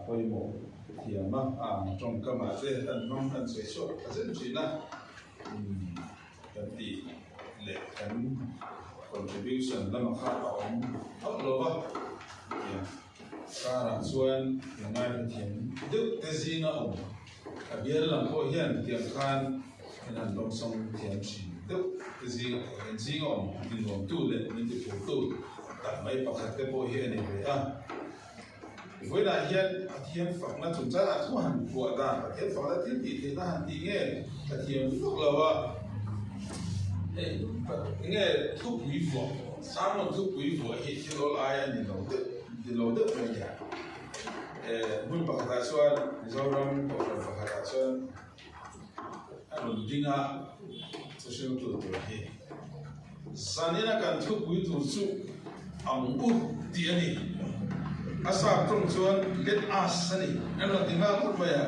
pawimawh thiam a, a tawngkamah te an hmang an sawi chhuak ta zen thin a, kan tih leh kan contribution lamah kha a awm hauh lo va, tiang karah chuan ingaihna thiam deuh te zinga awm a bial lam pawh hian tiang khan min han dawngsawng thiam thin deuh te zinga zinga awm tinuamtu leh min tiphurtu tak mai pakhat te pawh hi a ni ve a. Vawiinah hian Pathian fakna chungchangah thu han phuah dan, Pathian fakna thil tih theihna han tih nge ka thiam vak lo a, hei nge thupui vuah, sermon thupui vuah hi thil awl ai a ni lo deuh, ni lo deuh mai nia. Hmun pakhatah chuan Mizoram kohhran pakhatah chuan a rawn ding a, thuhriltu tur hi zanina kan thupui tur chu ang u tih a ni. A sap tawng chuan let us a ni an rawn ti nghal ngawt mai a.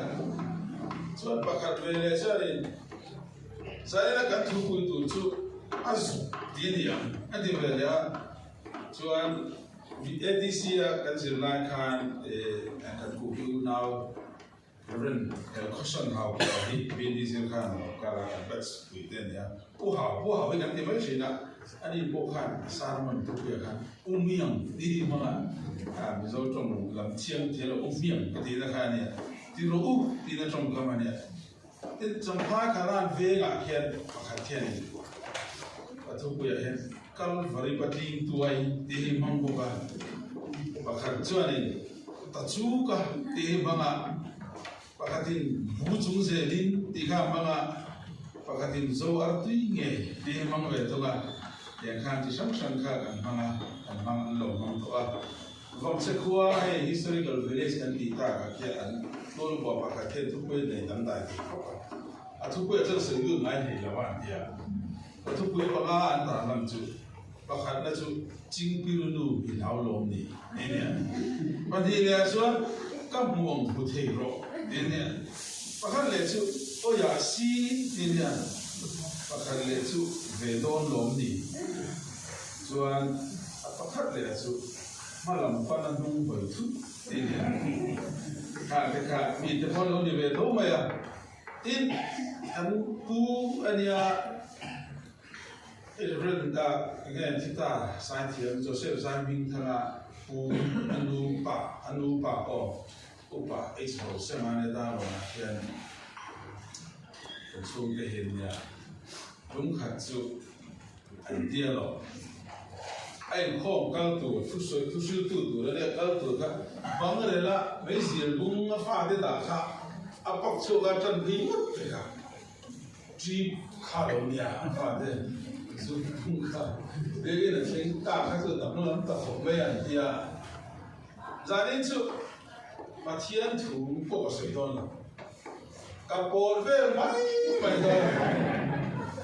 Chuan pakhat ve leh chuanin zanina kan thupui tur chu a zuk tih a ni ang a ti ve leh a. Chuan ADC a kan zir lai khan kan kuhhi unau Rev. Elkhawsan Hau pawh hi BD zir khan a lo kal a, kan batch pui te a ni a. Pu Hau, Pu Hau hi kan ti mai thin a, ani pawh khan sermon thupuiah khan U Miang tih hi hmang a, Mizo tawng lam thiang thiam lo U Miang ka tihna kha a nia, ti rawh u tihna tawngkam a nia. Tin, Champhai Kalan vengah khian pakhat hianin a thupuiah hian Kalvari patling tuai tih hi hmang bawk a, pakhat chuanin ta chu ka tih hi hmang a, pakhatin bu chung zelin tih kha a hmang a, pakhatin zo artui ngei tih hi hmang ve thung a, tiang khan chi hrang hrang kha kan hmang a, kan hmang an lo hmang tawh a. Vangchhe khua hei historical village kan tih takah khian an tualbua pakhat hian thupui a nei dangdai thei khawp a, a thupuiah chuan sawi lut ngai hlei lo a an ti a. Ka thupui panga an dah lam chu pakhatna chu Chingpirunu i hlau lawm ni ti nia. Pahnih lehah chuan ka hmu ang hmu thei rawh ti nia. Pakhat leh chu Awiah si ti nia. Pakhat leh chu ve dawn lawm ni. Chuan a pakhat lehah chu hma lam pana hnung hawi thut ti nia. Kha te kha mite pawh an lo ni ve tho mai a. Tin, an pu a nia, Reverend a enge an thi ta, Saithiam Joseph Zaihmingthanga pu a nu pa, a nu pa aw, Upa H Rosema nia Darlawnah hian kan chhungte hi an nia, lungkhat chu An tia lo. A inkhawm kal tur, thusawi thuhriltu tur a nia kal tur kha bang rel a, meizir bung a fate dah kha a pak chhuak a tan phei ngawt te kha trip kha lo nia a fate zu bung kha biakin a thleng ta kha chu danglam ta khawp mai a an tia. Zanin chu Pathian thu pawh ka sawi dawn lo. Ka pawl vel mai mai dawn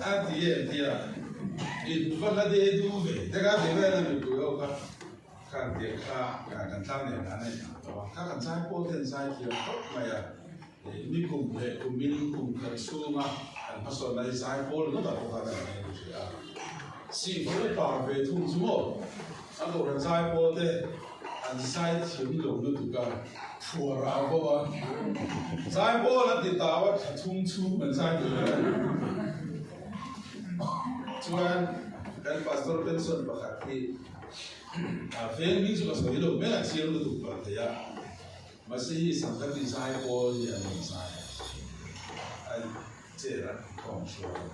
a ti em tia in va hla de du ve te kha ti vel a mipui ho kha khan tih kha kan tlang nen an en ang tawh a kha kan zai pawl ten zai thiam khawp mai a ni kum leh kumin kum khat chhunga kan hmasawn lai zai pawl ringawt ah pawh khan an en hrih a sihfa upa ve thung chu maw A kohhran zai pawl te an zai thiam lo lutuk a, phuar a bo a, zai pawl an ti tau a, thla thum chhung an zai tur a ni. Chuan kan pastor pension pakhat hi a veng hming chu ka sawi lo mai a, chiang lutuk palh thei a, mahse hi Sangkati zai pawl hi an rawn zai a, a Chair a khawm hruai a.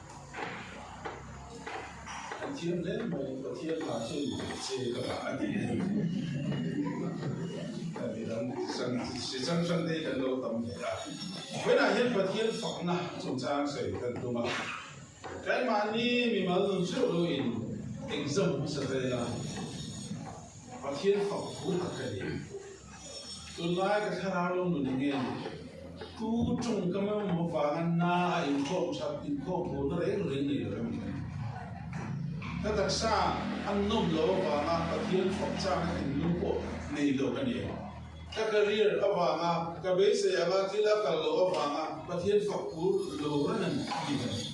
An thiam hle mai, Pathian hla hian che ka dah a ti a ni. Kan ti dang chi hrang hrang te hi kan lo tam hle a. Vawiinah hian Pathian fakna chungchang sawi kan tum a. Keimahni mimal nun hreuh lo in exam hmasa ta ila Pathian fak thu tak ka ni. Tunlai ka thlarau lo nun eng nge ni? Tu tawngkam emaw vanga na a inkhawm that inkhawm hmuhna reng reng nei lo emaw ka ni. Ka taksa a nawm lo avanga Pathian fak chakna thinlung pawh nei lo ka ni em? Ka career avanga ka beisei anga thil a kal loh avanga Pathian fak phur lo reng em ni ka ni?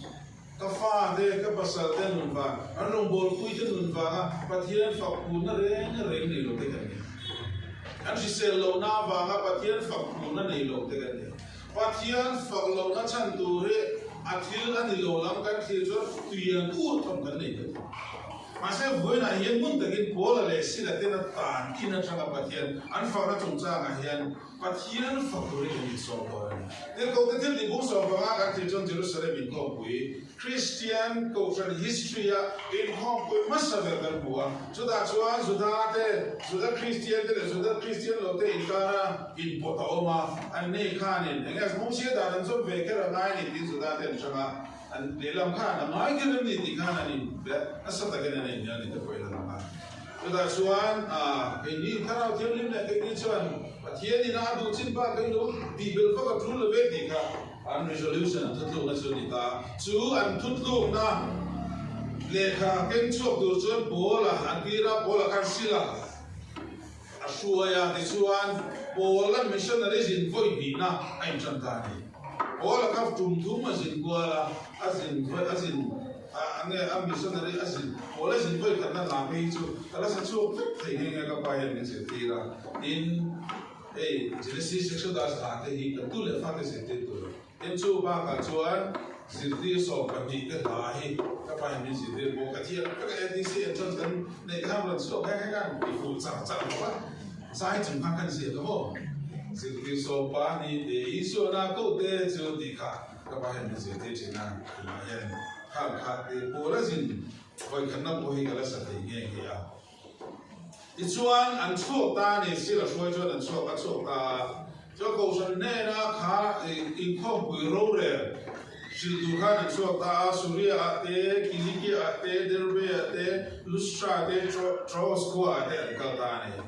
Ka fate, ka pasalte nun vang, an rawngbawlpuite nun vanga Pathian fak phurna reng reng nei lo te kan ni. An hrisel lohna avanga Pathian. Pathian fak turna nei lo te kan ni. Pathian fak lohna chhan tur hi a thil a ni lo lam kan thlir chuan tuian ur tham kan nei ta. Mahse vawiinah hian hmun takin Paula leh Sila tena tan in atanga Pathian an fakna chungchangah hian Pathian fak turin kan insawm dawn a ni. Tirhkohte thil tih bung 15 kan thlir chuan Jerusalem inkhawmpui, Kristian Kohhran history-a inkhawmpui hmasa ber kan hmu a. Chutah chuan Juda te, Juda Kristian te leh Juda Kristian lo te inkara inpawt a awm a. An nei khanin eng nge Mosia dan an zawm ve kher a ngai a ni tiin Juda te an hrang a. An lehlam khan a ngai kher em ni tih khan an inbe nasa takin an inhnial ni te pawhin a lang a. Chutah chuan keini Thlarau Thianghlim leh keini chuan Pathianin a duh chin bak hi lo tih belh vak a tul lo ve tih kha an resolution an thutlukna chu a ni ta. Chu an thutlukna lehkha keng chhuak tur chuan Paula an tir a, Paula khan Sila a hruai a, tichuan Paula missionary zin vawi hnihna a intan ta a ni. Paula kha tum thum a zin kual a, a zin vawi a zin a nge a missionary a zin Paula zin vawi khatna hla phei hi chu ka la sa chhuak vek thei nghe nghe ka pa hian min zirtir a, tin hei Genesis Exodus hla te hi kan tu leh fate zirtir tur. Tin chu bakah chuan zirtir 12 te hla hi ka pa hian min zirtir bawk a thiam vek a, ADC entrance kan neih khan rawn chhuak nghe nghe khan i fuh char char lo a, zai chung khan kan ziak a maw? Zirtir 12 te Isuana koh te chu tih kha ka pa hian min zirtir thin a, tunah hian khan kha te pawl a zin vawikhatna pawh hi ka la sa thei nghe nghe a. Tichuan, an chhuak ta a ni, Sila hruai chuan an chhuak a chhuak ta a. Chuan Kohhran hnena kha inkhawmpui rorel hrilh tur khan an chhuak ta a, Suria ah te, Kilikia ah te, Derbe ah te, Lustra ah te, Troas khua ah te an kal ta a ni.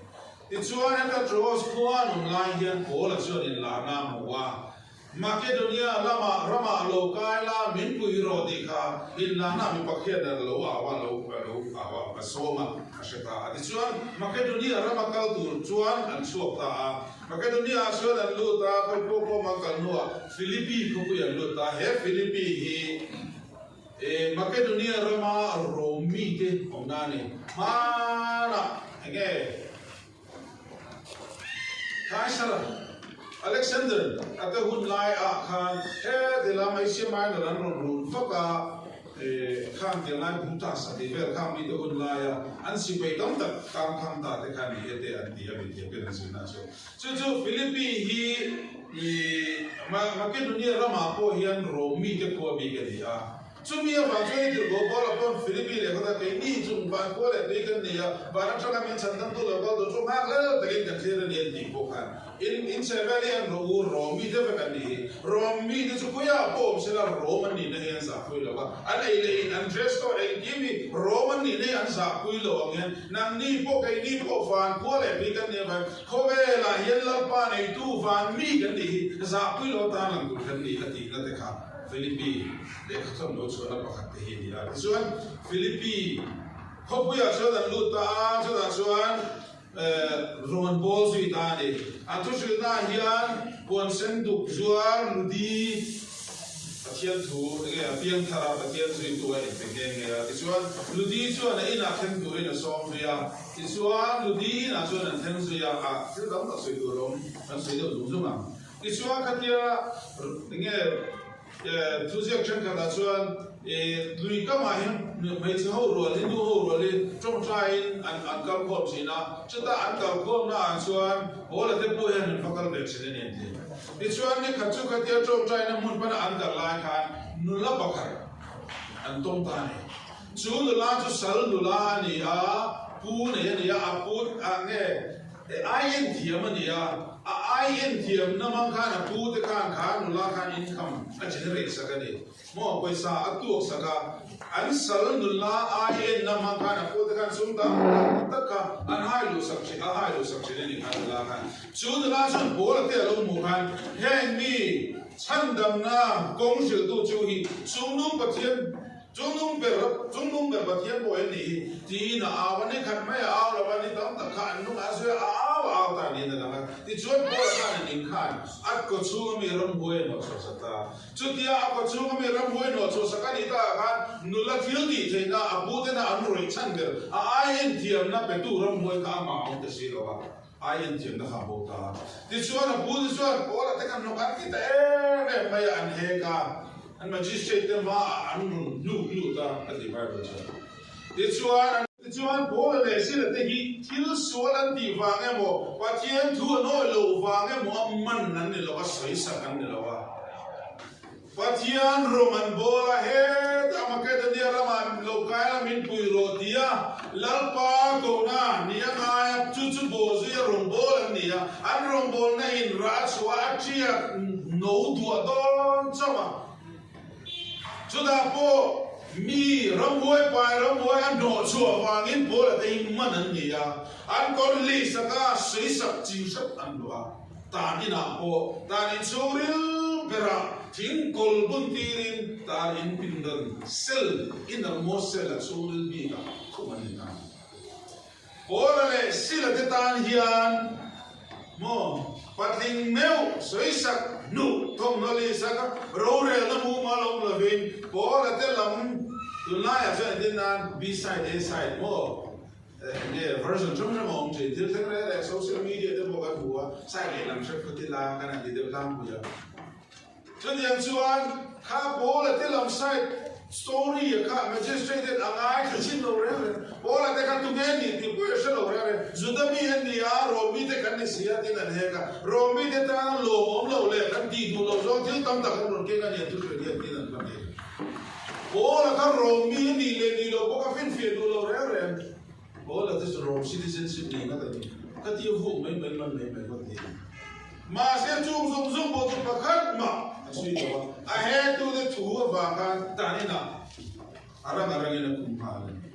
Tichuan, heta Troas khua an awm lai hian Paula chuan inlarna a hmu a. Makedonia lamah ramah lo kai la min pui rawh tih kha inlahna mi pakhiat a lo au a, lo a lo au a, a sawm a, a hre ta a. Tichuan, Makedonia rama kal tur chuan an chhuak ta a. Makedonia ah chuan an lut a, khawi pawh pawh an kal hnuah Philippi khawpui an lut ta. He Philippi hi e Makedonia rama Rom mite awmna a ni. Hmanah enge? Kaisar Alexander a te hun lai ah khan heti lam Asia Minor an rawn run vak a, khang tiang lai Brutus a tih vel khang mite hun lai a an sipai tam tak tang khang ta te kha ni e te an ti a mithiam ten an zirna chu. Chu chu Philippi hi Makedonia ramah pawh hian Rom mite khua bik a ni a. Chumi avang chuan i tirhkoh Paula pawn Philippi leh khawta keini chung van khua leh tui kan nei a, van atanga min chhan dangtu lo kal tur chu nghak lel takin kan thlir a ni an tih pawh khan in in chhe vel hi an rawh u, Rom mite vek an nih hi. Rom mite chu khawiah pawh awm sela Rom an nihna hi an zahpui lo a, an ei leh in an dress code engkim hi Rom an nihna hi an zahpui lo ang hian nangni pawh keini pawh van khua leh tui kan nih avangin khawvelah hian Lalpa neitu van mi kan nih hi zahpui lo atan lang tur kan ni a tihna te kha Philippi lehkha thawmhnaw chhuahna pakhat te hi a ni a. Tichuan, Philippi khawpuiah chuan an lut ta a, chutah chuan rawn bawl zui ta a ni. An thuhrilhnaah hian puan sen duk zuar Ludi Pathian thu enge a piang thar a, Pathian zuitu a inpe nghe nghe a. Tichuan, Ludi chuan a inah thleng turin a sawm zui a. Tichuan, Ludi inah chuan an thleng zui a, ah thil dang tak sawi tur a awm, kan sawi deuh zung zung ang. Tichuan khatia enge thuziak thenkhatah chuan lui kamah hian hmeichhe ho rual hi nu ho rual hi tawngtaiin an an kal khawm thin a, chutah an kal khawmna ah chuan Paula te pawh hian an va kal ve thin a ni an ti. Tichuan ni khat chu khatia tawngtaina hmun pana an kal lai khan nula pakhat an tawng ta a ni. Chu nula chu sal nula a ni a, pu nei a ni a, a pu ah nge Ai en thiam a ni a, a ai en thiam na mang khan a pu te khan kha nula khan income a generate sak a ni. Maw pawisa a tuak sak a, an sal nula ai en na mang khan a pu te khan sum tam tak tak kha an hai luh sak thin, a hai luh sak thin a ni kha nula khan. Chu nula chuan Paula te a lo hmuh khan heng mi chhandamna kawng hrilhtu chu hi Chungnung Pathian, Chungnung ber, Chungnung ber Pathian pawh en nih hi, tiin a au a, ni khat mai a au lo a, ni tam tak kha an nungah a sawi a, a au a au ta niin a lang a. Tichuan Paula khan an in khan a kaw chhunga mi ramhuai a hnawh chhuah sak ta. Chutia a kaw chhunga mi ramhuai hnawh chhuah sak a nih takah khan nula thil tih theihna a pu tena an rawih chhan ber, a ai enthiamna petu ramhuai kha amah a awm ta si lo a. Ai en thiamna kha a bo ta a. Tichuan a pu te chuan Paula te kan hnawk an ti ta em em mai a, an hek a, an magistrate te hmaah an rawn hnuk lut a, a ti Bible chuan. Tichuan an. Tichuan Paula leh Sila te hi thil sual an tih vang emaw, Pathian thu an awih loh vang emaw a man an ni lo a, sawisak an ni lo a. Pathian rawng an bawl a, hetah Makedonia ramah lo kai la min pui rawh ti a, Lalpa kohna ni a ngai a, chu chu bawhzuia rawngbâwl an ni a, an rawngbâwlna in rah a chhuah a, a ṭiak no duah dawn chauh a. Chutah pawh mi ramhuai pai ramhuai a hnawh chhuah vangin Paula te hi man an ni a, an kawr hlihsak a, sawisak chi hrep an luah a. Tan inah pawh tan in chhungril berah thing kawl bun tirin tan in pindan cell, innermost cell, a chhungril bikah khum an ni ta. Paula leh Sila te tan hian maw patling meuh sawisak hnuh thawmhnaw lihsak a rorelna mumal awm lovin Paula te lam tunlaiah chuan entir nan B-side, A-side maw Enge version hrang hrang a awm thin, thil thleng reng reng social media te pawh kan hmu a, side leh lam hrep khaw tila kan han ti deuh tlangpui a. Chutiang chuan kha Paula te lam side story a kha magistrate ten a ngai thla chin lo reng reng, Paula te kha tunge nih tih pawh i hre lo reng reng, Juda mi an ni a, Rom mi te kan ni si a tin an hek a, Rom mi te tan lawmawm loh leh kan tih duh loh zawng thil tam tak an rawn keng a ni an thuhrilh hian tin an hman thei. Paula kha Rome mi a nih leh nih loh pawh ka finfiah duh lo reng reng. Paula te chu Rome citizenship nei ngat a ni. Ka ti a vuk mai mai man mai mai ngawt ni. Mahse chung zawng zawng pawh chu pakhat mah a chhui lo a, a hetu te thu avang khan tan inah a rang a rangin a kum nghal a ni.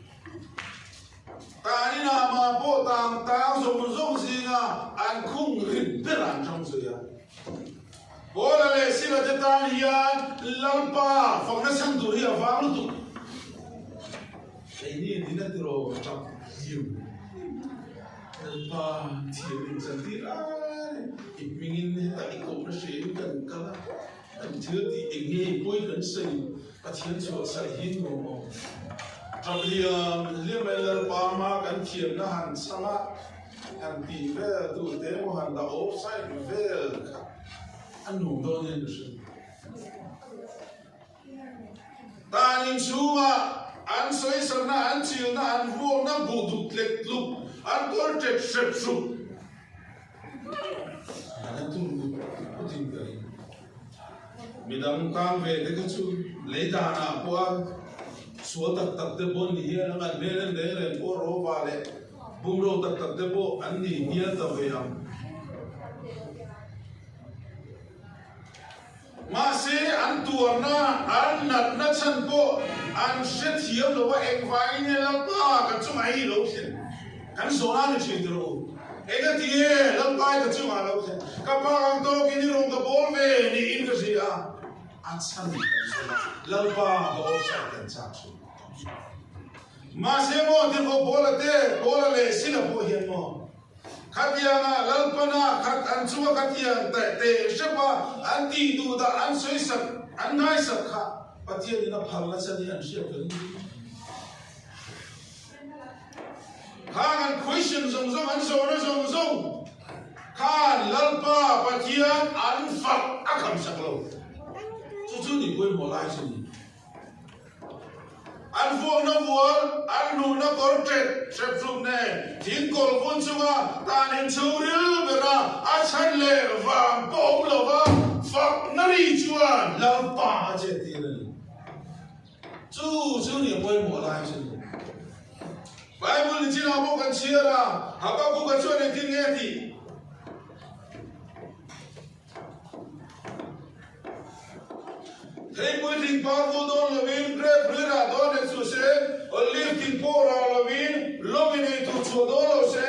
Tan inah mah pawh tang tang zawng zawng zinga an khung rit berah an tang zui a. Paula leh Sila te tan hian Lalpa fakna chhan tur hi a vang lutuk. Keini in a tiraw tap diu. Lalpa thiam in chan tir ai. I hmingin hetah i kohna hrein kan kal a, kan thil tih eng nge i pawi kan sawi Pathian chhuah saih hi nuam awm. Tap hliam hliam e Lalpa hma kan thiamna han chhang a. Han tih vel tu te emaw han dah offside vel kha a nuam dawn hian ka hria. Tan inchhungah an sawisakna, an chilna, an vuakna buh duk tlek tluk, an kawr ṭet hrep hrup. An a tur ngut ngutin ka ring. Midang tan ve te kha chu lei danah pawh a sual tak tak te pawh an ni hial ang, an hmel en reng reng pawh rawva leh Bumro tak tak te pawh an ni hial ta ve ang. Mahse, an tuarna, an natna chhan pawh an hrethiam lo va, engvangin nge Lalpa kan chungah hi i lo thlen? Kan zawhna a ni thin tiraw u? Engati nge Lalpa hi ka chungah a lo thlen? Ka pa ang tawkin i rawn ka bawl ve niin ka hria a, a chhan kan zawh a, Lalpa ka offside kan chak thin. Mahse maw tirhkoh Paula te, Paula leh Sila pawh hian maw khatianga Lalpana khat an chunga khatiang teh teh hrepa an tih duh dah an sawisak an ngaisak kha Pathianin a phal nasa ni an hriat ka ring bik. Khang an question zawng zawng an zawhna zawng zawng khan Lalpa Pathian an fak a khamsak lo. Chu chu ni pawimawh lai chu ni. An vuakna vual, an hnuhna kawr ṭet hrep hrup nen thingkawl vun chunga tan inchhungril bera a chhan leh vang pawh awm lova fakna ri chuan Lalpa a chettir a ni. Chu chu ni a pawimawh lai chu ni. Bible ni chinah pawh kan chhiar a, Habakkuk-a chuan engtin nge a tih? Theipui thing par vul dawn lovin, grape ri rah dawn leh chu se, olive thing pawh rah lovin, lawng in ei tur chhuah dawn lo se,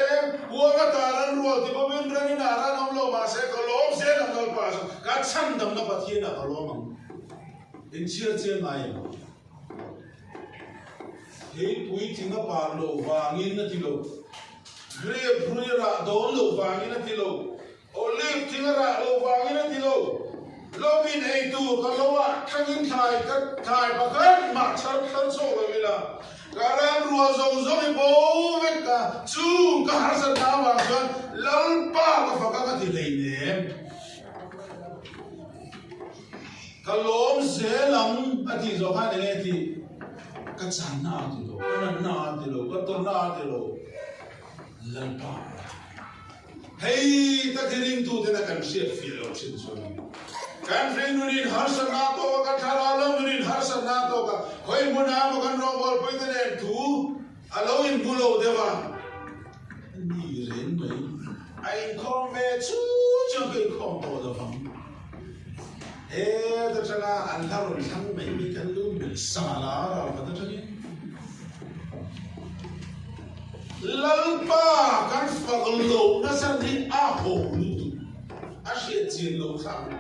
huang a tar an rual ti bawkin ran in ah ran awm lo mahse ka lawm zel ang Lalpa chu ka chhandamna Pathian ah ka lawm ang. Inchhiar chiang ngai em? Theipui thing a par loh vangin a ti lo, grape ri rah dawn loh vangin a ti lo, Olive thing a rah lo vangin a ti lo. Lovin ei tur ka lo ah thangin thlai ka thlai pakhat mah chhar thar chawk lo ila, ka ram rual zawng zawng i bo vek ta. Chung ka harsat na avang chuan. Lalpa ka fak a ka ti hleinem. Ka lawm zel ang a tih zawh khan enge tih? Ka channa a ti lo, ka natna a ti lo, ka tawrhna a ti lo, Lalpa a ti. Hei tak hi ringtuten a kan hriat fiah loh thin chu a ni. Kan hringnunin harsatna a tawk a, kan thlarau lam nunin harsatna a tawk a, khawi hmunah emaw kan rawngbawlpuite nen thu a lo inhmu lo deuh a, a ni reng mai. A inkhawm ve chu chuan ka inkhawm tawh lo vang. Heta tanga an hla rawn thlang mai mai kan lu melh sal a, ral khat atangin. Lalpa kan fak loh nasa hi a ho lutuk, a hriat chian loh thlak.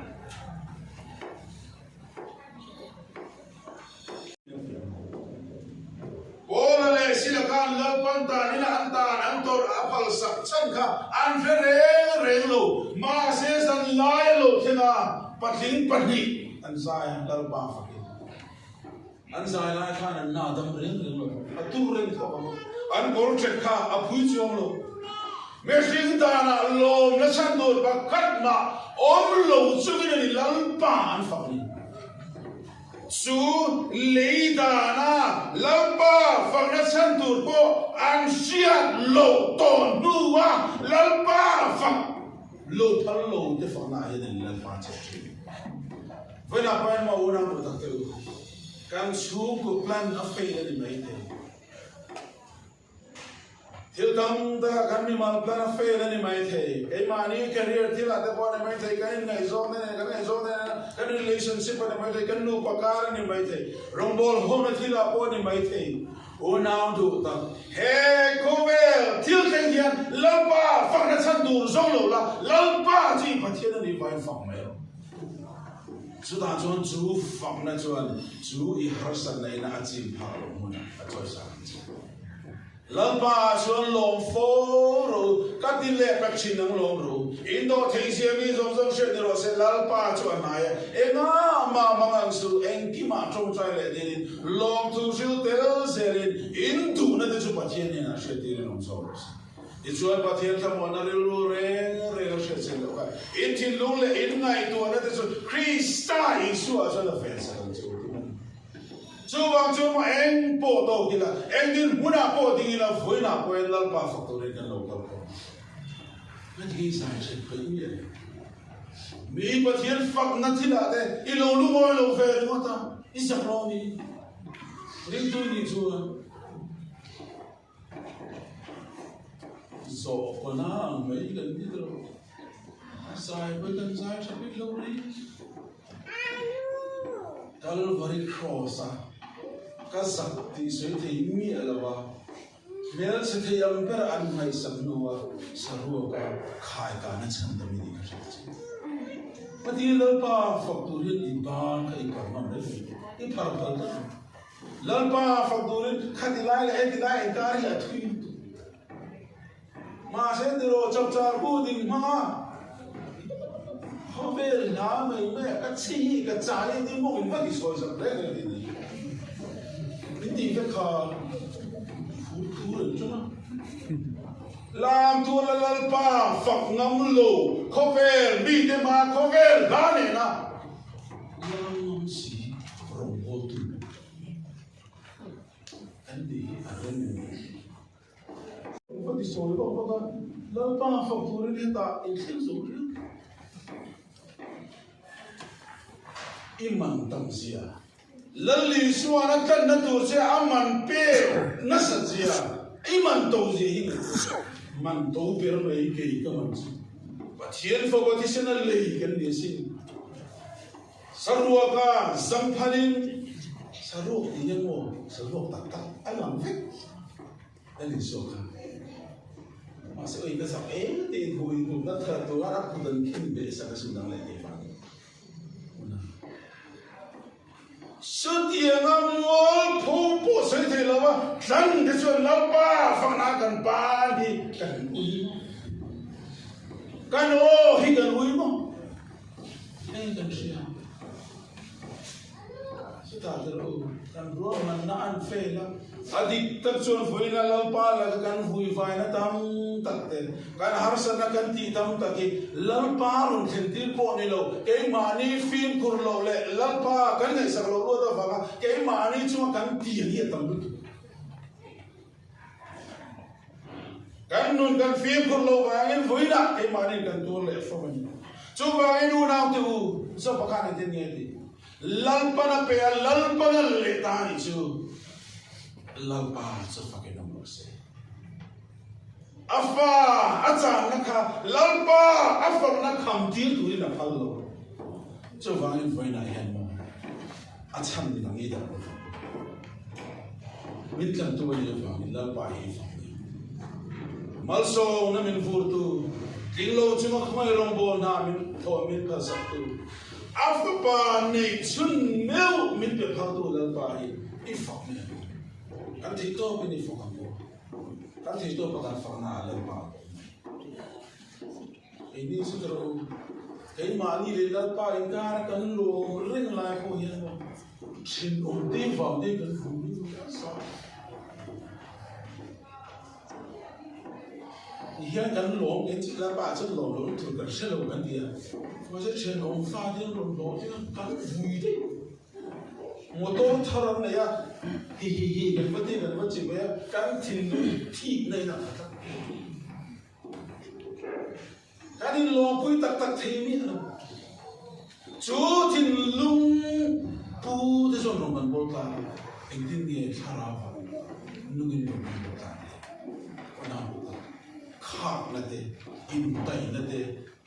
Paula leh Sila khan Lalpan tanin an tan an tawrh a phalsak chhan kha an hre reng reng lo. Mahse zan lai a lo thleng a, patling pahnih an zai a, Lalpa fakin. An zai lai khan an na dam reng reng lo, a tur reng thawk ang. An kawr ṭhet kha a phui chuang lo. Mihring danah lawmna chhan tur pakhat mah awm lo chungin a ni Lalpa an fak ni. Chu lei dana Lalpa fakna chhan tur pawh an hriat loh tawh hnua Lalpa fak lo phal lo te fakna ah hian an Lalpa chep thin. Vawiinah pawh hian maw unau duh tak te u, kan chhungkaw plan a fail a ni maithei. Thil dang dangah kan mimal plan a fail a ni maithei. Keimahni career thilah te pawh a ni maithei, kan inngaihzawn te nen, kan ngaihzawn te nen, kan relationship a ni maithei, kan nupa kar a ni maithei, rawngbawl hawna thilah pawh a ni maithei. Unau duh tak, he khawvel thil thleng hian Lalpa fakna chhan tur zawng lo la, Lalpa chu i Pathian a nih vangin fak mai rawh. Chutah chuan chu fakna chuan chu i harsatna ina a chim phak loh hmunah a chawisang ang che. Lalpa ah chuan lawm fo ro, ka ti leh pek thin ang lawm ro. In dawh thei zia mi zawng zawng hriat ni rawh se, Lalpa chu a hnai a, engah mah mang ang su, engkimah tawngtai leh dinin lawmthu hril tel zelin in duhna te chu Pathian hnenah hriattirin awm zawk rawh se. Tichuan Pathian thlamuanna rilru reng reng a hriat chin loh kha in thinlung leh in ngaihtuahna te chu Krista Isua chuan a vensak ang che u tih a ni. Chuvang chu maw eng pawh tawk ila, eng dinhmunah pawh ding ila, vawiinah pawh hian Lalpa fak turin kan lo kal khawm. Heti hi zai ṭhen pheih miah lo. Mi Pathian fakna thilah te i lo lungawi lo ve ringawt a, i zak lo a ni. Ringtu i nih chuan. Zawh kawna ang mai kan ni ta lo. Zai pawh kan zai tha bik lo ri. Calvary Cross a ka zak tih sawi thei miah lo a, hmelchhe thei ang ber an ngaihsak hnua saruaka khai kana chhan ta mi nih ka hriat che. Pathian Lalpa fak tur hian i ban kha i phar ngam reng reng, i phar phal tlat lo. Lalpa fak turin khati lai leh heti lai inkar hi a thui lutuk. Mahse tiraw chapchar bu ding hmanga khawvel hla mai mai a ka chhi hi ka chai hi tin mawng in va ti sawi sak reng reng tih ni. Min tih vek kha phur phur an ṭang a. Lam tur la Lalpa fak ngam lo khawvel mite hma khawvel hla nena Lam ngam si rawngbawltu an nih hi a rem em ni? Ka ti sawi vak vak a, Lalpa fak turin hetah i thleng zo riau. I man tam zia, Lal Isua'n a tlanna tur che a man pek nasat zia, i man to zia hi ngaihtuah. Man to ber mai kei ka man chu Pathian fapa thisen a lei kan ni asin. Saruaka zangphalin saruak tih hian maw saruak tak tak a lang vek a ni zawk a. Mahse oi ka zak em tiin hu in kut na thar tura a kut an khin beh sak a sin dang leh tih vangin. Chutianga mual pho pawh sawi thei lo a, tlang te chuan Lalpa fakna kan pan hi kan ui maw? Kan aw hi kan ui maw? Hei kan hria. Chutah tel u, kan ruahmanna an fail a. A dik tak chuan vawiina Lalpa laka kan vuivaina tam tak te, kan harsatna kan tih tam tak hi Lalpa rawn thlen tir pawh ni lo, keimahni fimkhur loh leh Lalpa kan ngaihsak loh luat avanga keimahni chunga kan tih hi a tam lutuk. Kan nun kan fimkhur loh vangin vawiinah keimahni kan tur leh fo a ni. Chuvangin unaute u, Zopa khan engtin nge a tih? Lalpana pe a, Lalpana leh ta a nih chu. Lalpa chu fakin awm rawh se. A fa a channa kha Lalpa a fakna kham tir turin a phal lo. Chuvangin vawiinah hian maw a chhan dang i dah lo vang. Min tlantu a nih avangin Lalpa hi i fak ni. Malsawmna min vurtu, tling lo chunga khawngaih rawngbawl hna min thawh min phalsaktu, A fapa neih chhun meuh min pe phaltu Lalpa hi i fak mai ang u. Kan theih tawpin i fak ang u. Kan theih tawpa kan fakna ah Lalpa a pawm mai. Keini chu ka rawh u, keimahni leh Lalpa inkara kan lawm reng lai pawh hian maw thinawm te vang te kan hmu mai mai a sa. Ti hian kan lawm kan tih la pah chuan lawm loh tur kan hre lo kan ti a, mahse thenawm fa te an rawn lawm te kan vui daih. Motor thar an nei a, hi hi hi kan va ti kan va chi mai a, kan thinlung thik na in a khat a. Kan inlawmpui tak tak thei miah lo. Chu thinlung pu te chuan rawn kan bawl tlang a, engtin nge thlarau ah nungin rawn kan bawl tlang thei? Unau tak, khakna te, intaihna te,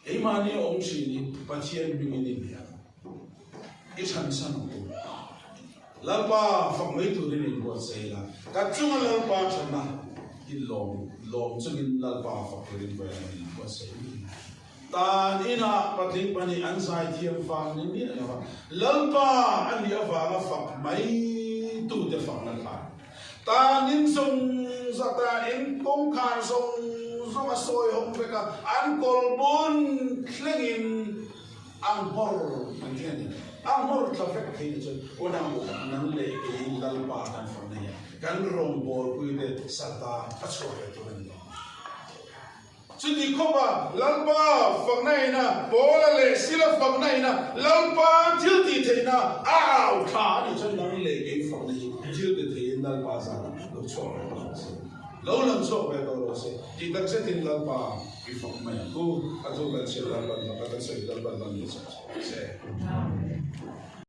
keimahni a awm thin hi Pathian hmingin i hne ang. I chhanchhan ang u. Lalpa fak mai turin inbuatsaih la, ka chunga Lalpa thatna i lawm lawm chungin Lalpa fak turin vawiin an inbuatsaih mi. Tan inah patling pahnih an zaithiam vang ni miah lo a, Lalpa a nih avanga fak mai tute fakna khan tan in zawng zawng tan in kawngkhar zawng zawng a sawi hawng vek a, an kawlbun thlengin A nghawr an ti a ni. A nghawr tla vek thei te chuan unau nang leh keiin Lalpa kan fawm nei a, kan rawngbawlpui te salta a chhuak ve tur a ni lo. Chuti khawpa Lalpa fakna ina Paula leh Sila fakna ina Lalpa thil tih theihna a au thla a nih chuan nang leh kei fakna hi thil ti theiin Lalpa zan lo chhuak ve tawh ang che. Lo lang chhuak ve tawh rawh se. Tih tak zetin Lalpa i fak mai ang u. A thu kan chhiar Lalpan bak a kan sawi Lalpan ban ni chauh chauh se.